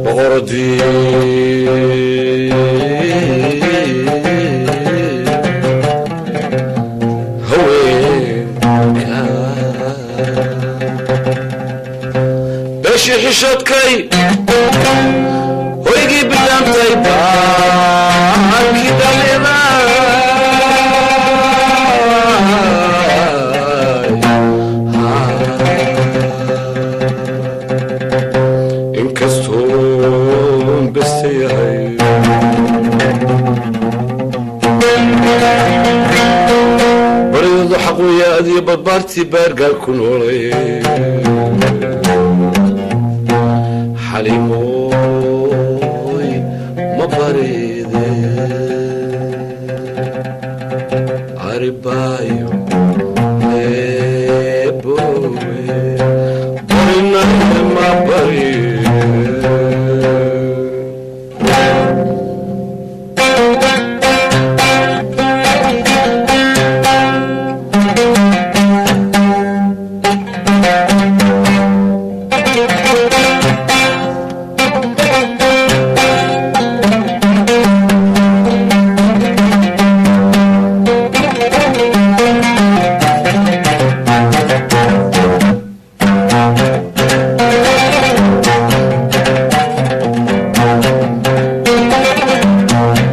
Boqoradii haweenka, beeshii xishoodkay, hoygii bilaantay, baankii dhalina. Inkastoon beste yahay, baryadu xaquya adiyo barbaartii baargaal ku noolay. Xalimooy, ma baride aribaayo eebowe, barina ma bari.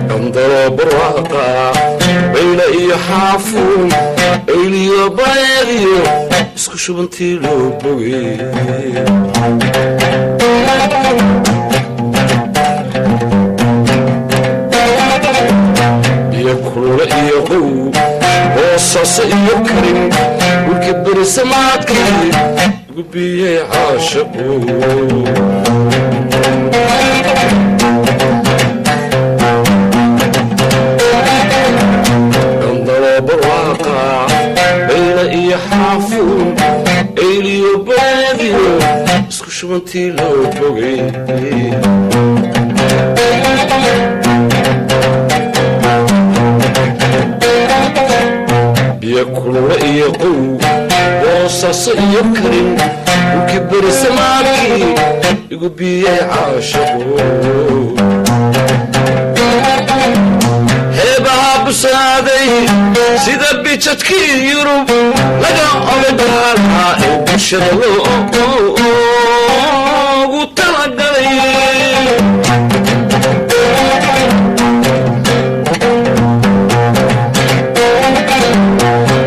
Qandaloo barwaaqa, bayla iyo xaafuun, ayliyo bareediyo isku shubantii loo bogay. Biyo kulule iyo qow, boosaaso iyo karin, dhulkii berisamaadkii ugu biyey caashaqu. Qandaloo barwaaqa, bayla iyo xaafuun, ayliyo baadiyo isku shubantii loo bogay. Biyo kulule iyo qow, boosaaso iyo karin, dhulkii berisamaadkii igu biyey caashaqu. Heebaha busaaday sida bijadkii Yurub laga ogadaalaa ee bulshada loogu talagalay.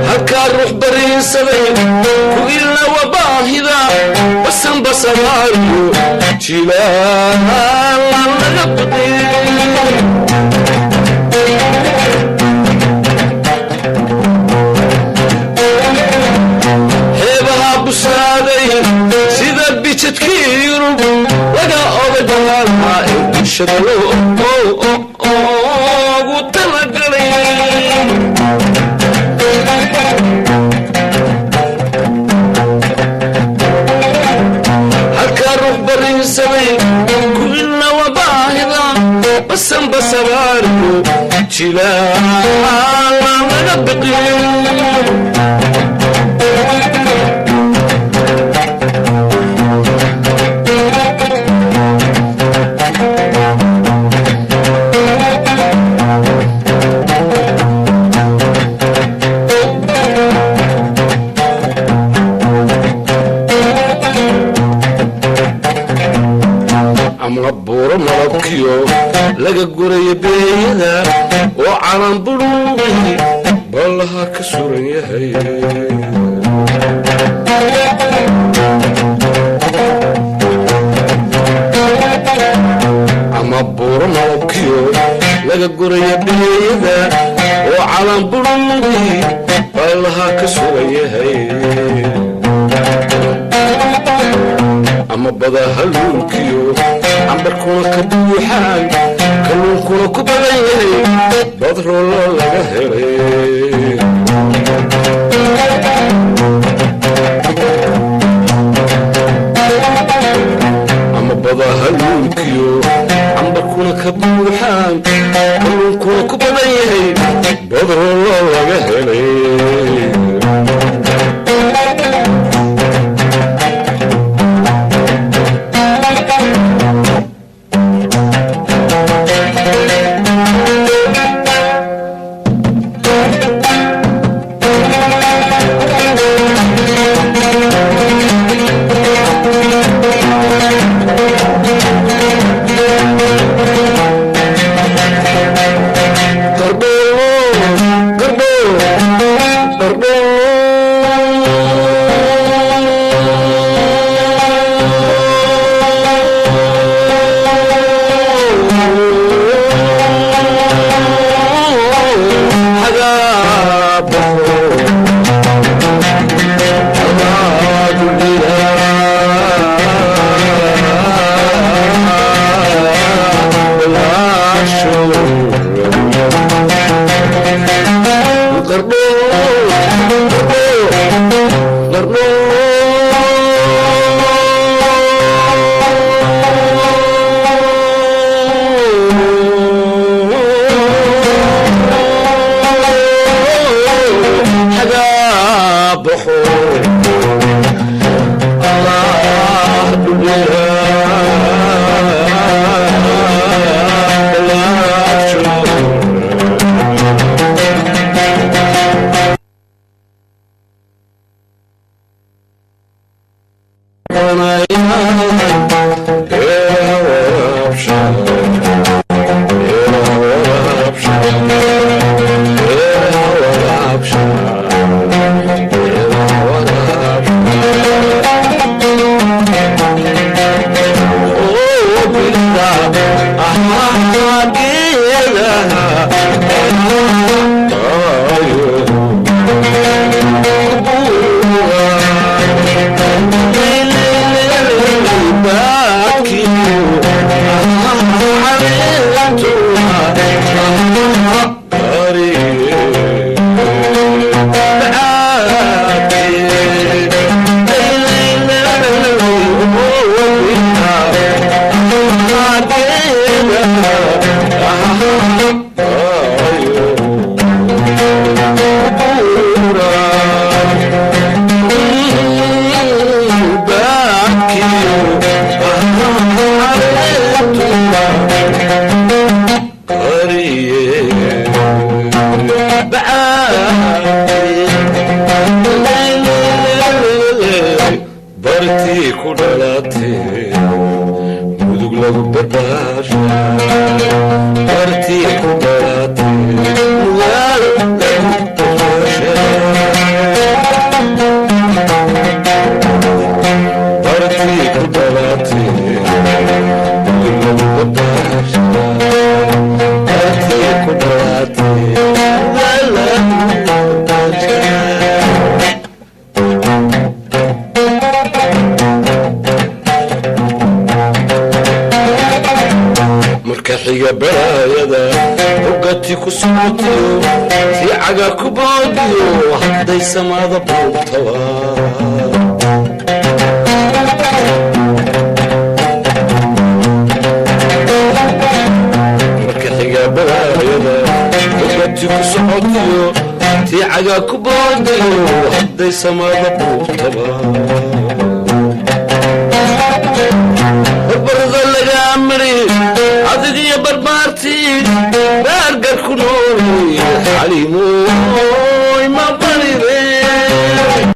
Halkaa ruux bariinsaday ku ilawa baahida, basan basanaayo jilaala laga baqay. Heebaha busaaday sida bijadkii Yurub laga ogadaalaa ee bulshada loogu talagalay. Halkaa ruux bariinsaday ku ilawa baahida, basan basanaariyo jilaala laga biqiyo. Ama buuro malabkiyo laga gurayo beeyada oo calan buruuqi ballaha ka suran yahay. Ama buuro malabkiyo laga gurayo beeyada oo calan buruuqi ballaha ka suran yahay. Ama bada haluunkiyo cambarkuna ka buuxaan, kalluunkuna ku badan yahay, badroolo laga helay. Ama bada haluunkiyo cambarkuna ka buuxaan, kalluunkuna ku badan yahay, badroolo laga helay. Baranayaan beeraha waraabsha, beeraha waraabsha, beeraha waraabsha, beeraha waraabsha. Oo bilda ahaa geedaha ayo Bartii ku dhalatee Mudug lagu barbaasha, bartii ku dhalatee Mugaal lagu barbaasha, bartii ku dhalatee Mudug lagu barbaasha, bartii ku dhalatee Mugaal lagu barbaasha. Marka xiga baraayada hogati ku socotiyo tii caga ku boodiyo hadday samaada buubtaba. Marka xiga baraayada hogati ku socotiyo tii caga ku boodiyo hadday samaada buubtaba. Barbarada lagaa mari adigiyo barbaartii baargar ku nooli xaliimoy.